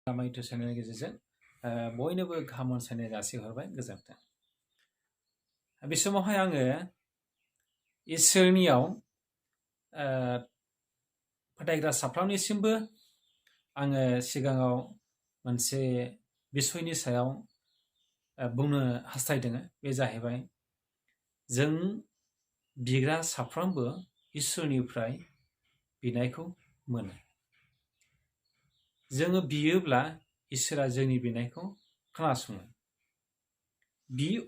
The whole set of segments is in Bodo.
लामायथु चेनेलनि गेजेरजों बयनोबो गाहाम हामलायनाय जासिहरबाय गोजोन्थों। बे समावहाय आङो इसोरनियाव फोथायग्रा साफ्रोमनिसिमबो आङो सिगाङाव मोनसे बिसयनि सायाव बुंनो हास्थायदों। बे जाहैबाय जों बिग्रा साफ्रोमबो इसोरनिफ्राय बिनायखौ मोनो। जोङो बियोब्ला इसोरा जोंनि बिनायखौ खोनासङो।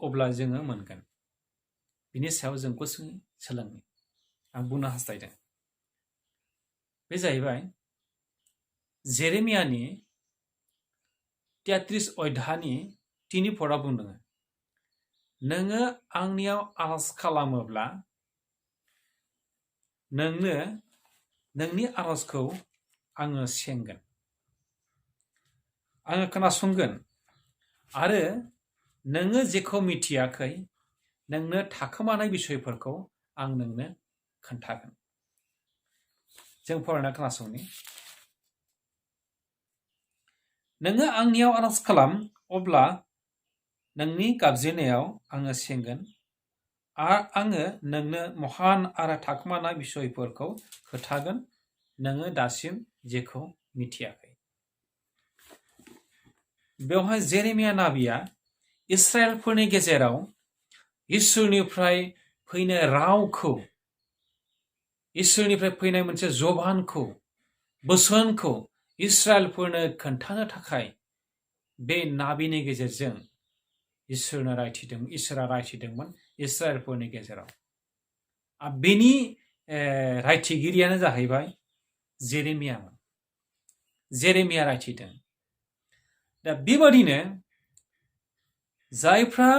अब्ला जोङो मोनगोन। बिनि सायाव जों गुसुङै सोलोंनो आं बुंनो हास्थायदों। बे जाहैबाय जेरेमियानि 33 अध्यायनि 3 पदआ बुंदों, नोङो आंनियाव आरज खालामोब्ला नोंनो नोंनि आरजखौ आङो सेंगोन, आङो खोनासंगोन आरो नोङो जेखौ मिथियाखै नोंनो थाखोमानाय बिसयफोरखौ आं नोंनो खोन्थागोन। जों फरायना खोनासंनि। नोङो आंनियाव आरज खालाम, अब्ला नोंनि गाबज्रिनायाव आङो सेंगोन आरो आङो नोंनो महान आरो थाखोमानाय बिसयफोरखौ खोन्थागोन, नोङो दासिम जेखौ मिथियाखै। बेवहाय जेरेमिया नाबिया इस्राएलफोरनि गेजेराव इसोरनिफ्राय फैनाय रावखौ, इसोरनिफ्राय फैनाय मोनसे जबानखौ, बोसोनखौ इस्राएलफोरनो खोन्थानो थाखाय बे नाबिनि गेजेरजों इसोरा रायथिदोंमोन इस्राएलफोरनि गेजेराव। बेनि रायथिगिरियानो जाहैबाय जेरेमियामोन। जेरेमिया रायथिदों। दा बेबादिनो जायफ्रा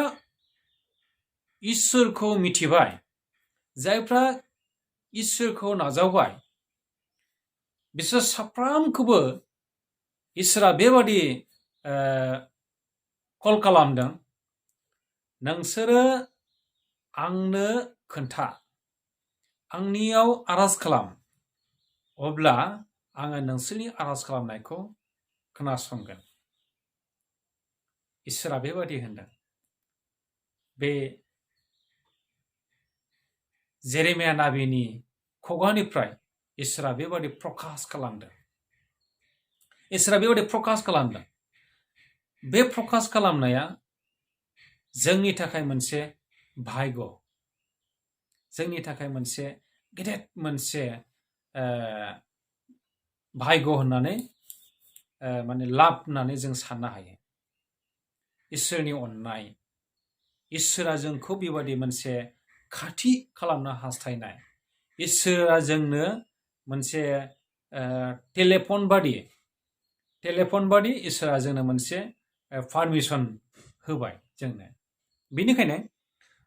इसोरखौ मिथिबाय, जायफ्रा इसोरखौ नाजावबाय, बिसोर साफ्रोमखौबो इसोरा बेबादि कल खालामदों, नोंसोरो आंनो खोन्था, आंनियाव आरज खालाम, अब्ला आङो नोंसोरनि आरज खालामनायखौ खोनासंगोन। इसोरा बेबादि होनदों। बे जेरेमिया नाबिनि खुगानिफ्राय इसोरा बेबादि प्रकाश खालामदों। इसोरा बेबादि प्रकाश खालामदों। बे प्रकाश खालामनाया जोंनि थाखाय मोनसे भाग्य, जोंनि थाखाय मोनसे गेदेर मोनसे भाग्य होननानै माने लाब होननानै जों साननो हायो। इसोरनि अननाय, इसोरा जोंखौ बेबादि मोनसे खाथि खालामनो हास्थायनाय, इसोरा जोंनो मोनसे टेलिफन बादि इसोरा जोंनो मोनसे पारमिसन होबाय जोंनो। बेनिखायनो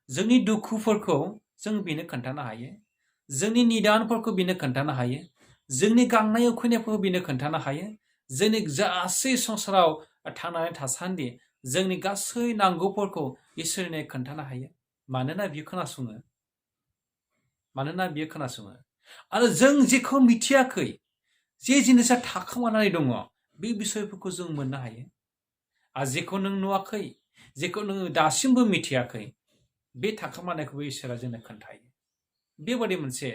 जोंनि दुखुफोरखौ जों बेनो खोन्थानो हायो, जोंनि निदानफोरखौ बेनो खोन्थानो हायो, जोंनि गांनाय उखैनायफोरखौ बेनो खोन्थानो हायो, जोंनि गासै संसाराव थांनानै थासान्दि जोंनि गासै नांगौफोरखौ इसोरनो खोन्थानो हायो। मानोना बियो खोनासङो। आरो जों जेखौ मिथियाखै, जे जिनिसा थाखोमानानै दङ, बे बिसयफोरखौ जों मोननो हायो। आरो जेखौ नों नुवाखै, जेखौ नोङो दासिमबो मिथियाखै, बे थाखोमानायखौबो इसोरा जोंनो खोन्थायो। बेबादि मोनसे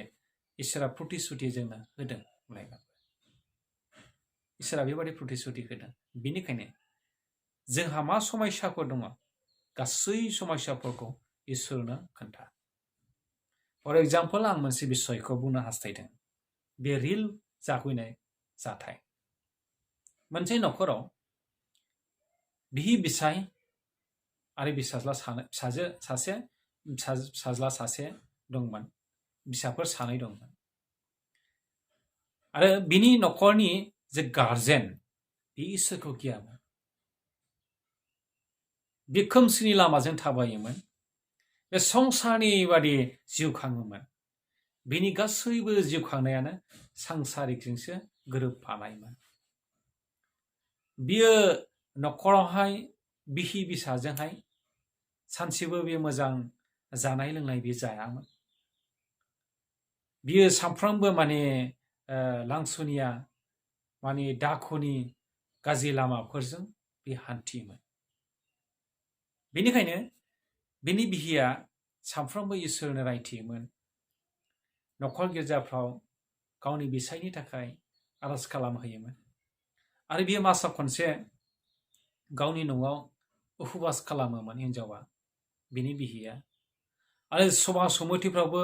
इसोरा प्रतिश्रुति जोंनो होदों। इसोरा बेबादि प्रतिश्रुति होदों। बेनिखायनो जोंहा मा समस्याफोर दङ, गासै समस्याफोरखौ इसोरनो खोन्था। फर एग्जाम्पल, आं मोनसे बिसयखौ बुंनो हास्थायदों। बे रिल जाफैनाय जाथाय। मोनसे न'खराव बिहि बिसाय आरो फिसाज्ला सासे दंमोन, फिसाफोर 2 दंमोन। आरो बिनि न'खरनि जे गार्जेन, बे इसोरखौ गियामोन। बे खोमसिनि लामाजों थाबायोमोन, बे संसारनि बादि जिउ खाङोमोन। बिनि गासैबो जिउ खांनायानो सांसारिकजोंसो गोरोबफानायमोन। बियो न'खरावहाय बिहि बिसाजोंहाय सानसेबो बे मोजां जानाय लोंनाय बे जायामोन। बियो सानफ्रोमबो माने लांसुनिया, माने दाखुनि गाज्रि लामाफोरजों बे हान्थियोमोन। बेनिखायनो बिनि बिहिया सानफ्रोमबो इसोरनो रायथियोमोन। न'खर गिर्जाफ्राव गावनि बिसायनि थाखाय आरज खालामहैयोमोन। आरो बियो मासाव खनसे गावनि न'आव उपबास खालामोमोन हिन्जावा, बिनि बिहिया। आरो सभा समितिफ्रावबो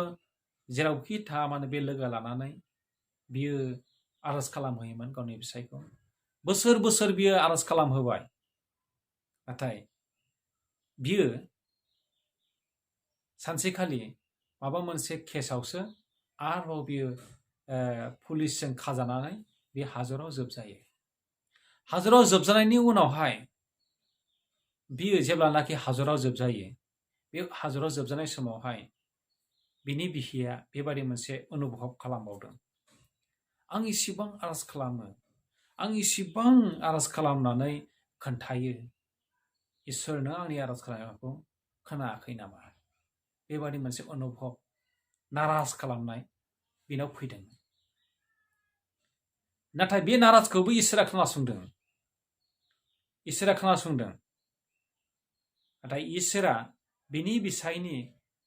जेरावखि थाङा मानो बे लोगो लानानै बियो आरज खालामहैयोमोन गावनि फिसायखौ। बोसोर बोसोर बियो आरज खालामहोबाय। नाथाय बियो सानसेखालि माबा मोनसे केसावसो आरोबाव बियो पुलिसजों खाजानानै बे हाजराव जोबजायो। हाजराव जोबजानायनि उनावहाय बियो जेब्लानाखि हाजराव जोबजायो, बे हाजराव जोबजानाय समावहाय बिनि बिहिया बेबादि मोनसे अनुभब खालामबावदों। आं इसिबां आरज खालामो, आं इसिबां आरज खालामनानै खोन्थायो, इसोरनो आंनि आरज खालामनायखौ खोनायाखै नामा? बेबादि मोनसे अनुभब, नाराज खालामनाय बेनाव फैदों। नाथाय बे नाराजखौबो इसोरा खोनासंदों। इसोरा खोनासंदों। नाथाय इसोरा बिनि बिसायनि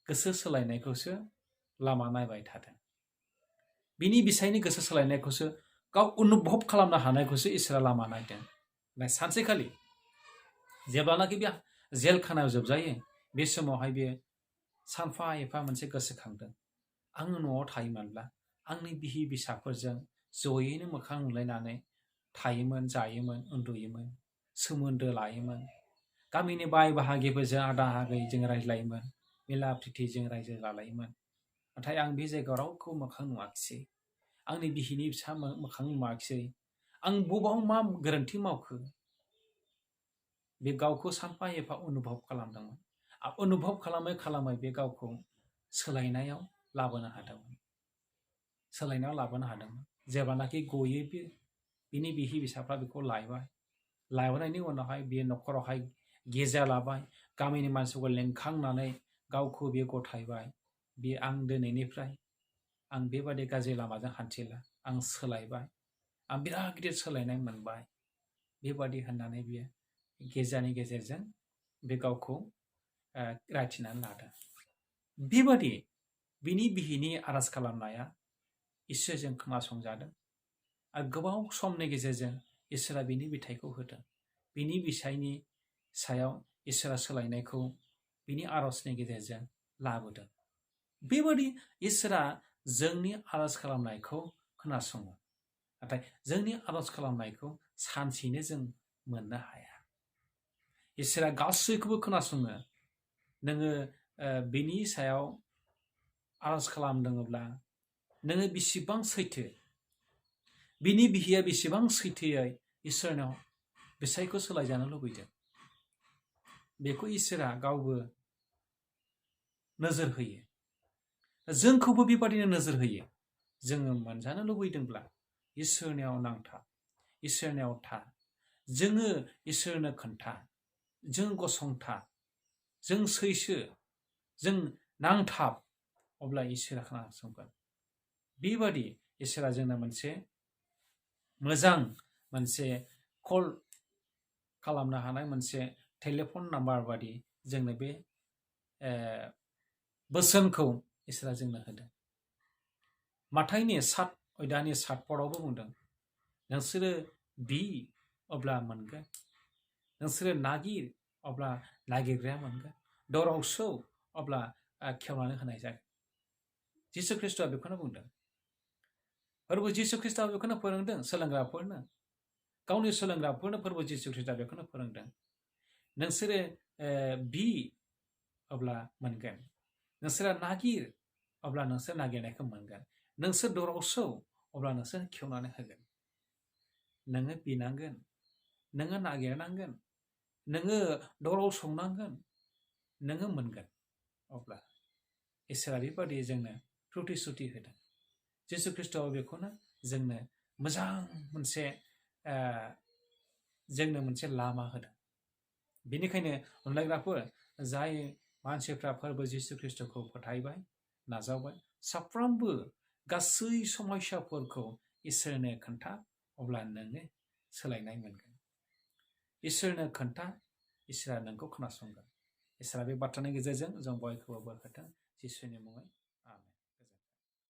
गोसो सोलायनायखौसो लामा नायबाय थादों। बिनि बिसायनि गोसो सोलायनायखौसो, गाव अनुभब खालामनो हानायखौसो इसोरा लामा नायदों। नाथाय सानसेखालि जेब्लानाखि बे जेल खानायाव जोबजायो, बे समावहाय बियो सानफा एफा मोनसे गोसोखांदों। आङो न'आव थायोमोनब्ला आंनि बिहि बिसाफोरजों जयैनो मोखां नुलायनानै थायोमोन, जायोमोन, उन्दुयोमोन, सोमोन्दो लायोमोन। गामिनि बाय बाहागिफोरजों आदा आगैजों रायज्लायोमोन, मिला प्रितिजों रायजो लालायोमोन। नाथाय आं बे जायगायाव रावखौ मोखां नुवाखिसै। आंनि बिहिनि फिसा मोखां नुवाखिसै। आं बबाव मा गोरोन्थि मावखो? बे गावखौ सानफा एफा अनुभब खालामदोंमोन। अनुभब खालामै खालामै बे गावखौ सोलायनायाव लाबोनो हादोंमोन। सोलायनायाव लाबोनो हादोंमोन। जेब्लानाखि गयो, बिनि बिहि बिसाफ्रा बेखौ लायबाय। लाबोनायनि उनावहाय बियो न'खरावहाय गिर्जा लाबाय। गामिनि मानसिफोरखौ लेंखांनानै गावखौ बियो गथायबाय। बे आं दिनैनिफ्राय आं बेबादि गाज्रि लामाजों हान्थिला, आं सोलायबाय, आं बिराद गिदिर सोलायनाय मोनबाय। बेबादि होननानै बियो गिर्जानि गेजेरजों बे गावखौ रायथिनानै लादों। बेबादि बिनि बिहिनि आरज खालामनाया इसोरजों खोनासंजादों। आरो गोबाव समनि गेजेरजों इसोरा बिनि बिथाइखौ होदों। बिनि बिसायनि सायाव इसोरा सोलायनायखौ बिनि आरजनि गेजेरजों लाबोदों। बेबादि इसोरा जोंनि आरज खालामनायखौ खोनासङो। नाथाय जोंनि आरज खालामनायखौ सानसेनो जों मोननो हाया। इसोरा गासैखौबो खोनासङो। नोङो बिनि सायाव आरज खालामदोंब्ला नोङो बेसेबां सैथो, बिनि बिहिया बेसेबां सैथोयै इसोरनाव बिसायखौ सोलायजानो लुबैदों, बेखौ इसोरा गावबो नोजोर होयो। जोंखौबो बेबादिनो नोजोर होयो। जोङो मोनजानो लुबैदोंब्ला इसोरनियाव नांथा, इसोरनियाव था। जोङो इसोरनो खोन्था, जों गसंथा, जों सैसो, जों नांथाब, अब्ला इसोरा खोनासंगोन। बेबादि इसोरा जोंनो मोनसे मोजां मोनसे कल खालामनो हानाय मोनसे टेलिफन नाम्बार बादि जोंनो बे बोसोनखौ इसोरा जोंनो होदों। माथाइनि 7 अध्यायनि 7 पदआवबो बुंदों, नोंसोरो बि अब्ला मोनगोन, नोंसोरो नागिर अब्ला नागिरग्राया मोनगोन, दराव सौ अब्ला खेवनानै होनाय जागोन। जिसु ख्रिस्ट'आ बेखौनो बुंदों। फोरबो जिसु ख्रिस्ट'आ बेखौनो फोरोंदों सोलोंग्राफोरनो। गावनि सोलोंग्राफोरनो फोरबो जिसु ख्रिस्ट'आ बेखौनो फोरोंदों। नोंसोरो बि अब्ला मोनगोन, नोंसोरा नागिर अब्ला नोंसोर नागिरनायखौ मोनगोन, नोंसोर दराव सौ अब्ला नोंसोर खेवनानै होगोन। नोङो बिनांगोन, नोङो नागिरनांगोन, नोङो दराव संनांगोन, नोङो मोनगोन। अब्ला इसोरा बेबादि जोंनो प्रतिश्रुति होदों। जिसु ख्रिस्ट'आ बेखौनो जोंनो मोजां मोनसे जोंनो मोनसे लामा होदों। बेनिखायनो अनलायग्राफोर, जाय मानसिफ्रा फोरबो जिसु ख्रिस्ट'खौ फोथायबाय, नाजावबाय, साफ्रोमबो गासै समस्याफोरखौ इसोरनो खोन्था, अब्ला नोङो सोलायनाय मोनगोन। इसोरनो खोन्था, इसोरा नोंखौ खोनासंगोन। इसोरा बे बाथ्रानि गेजेरजों जों बयखौबो बोर होथों जिसुनि मुङै।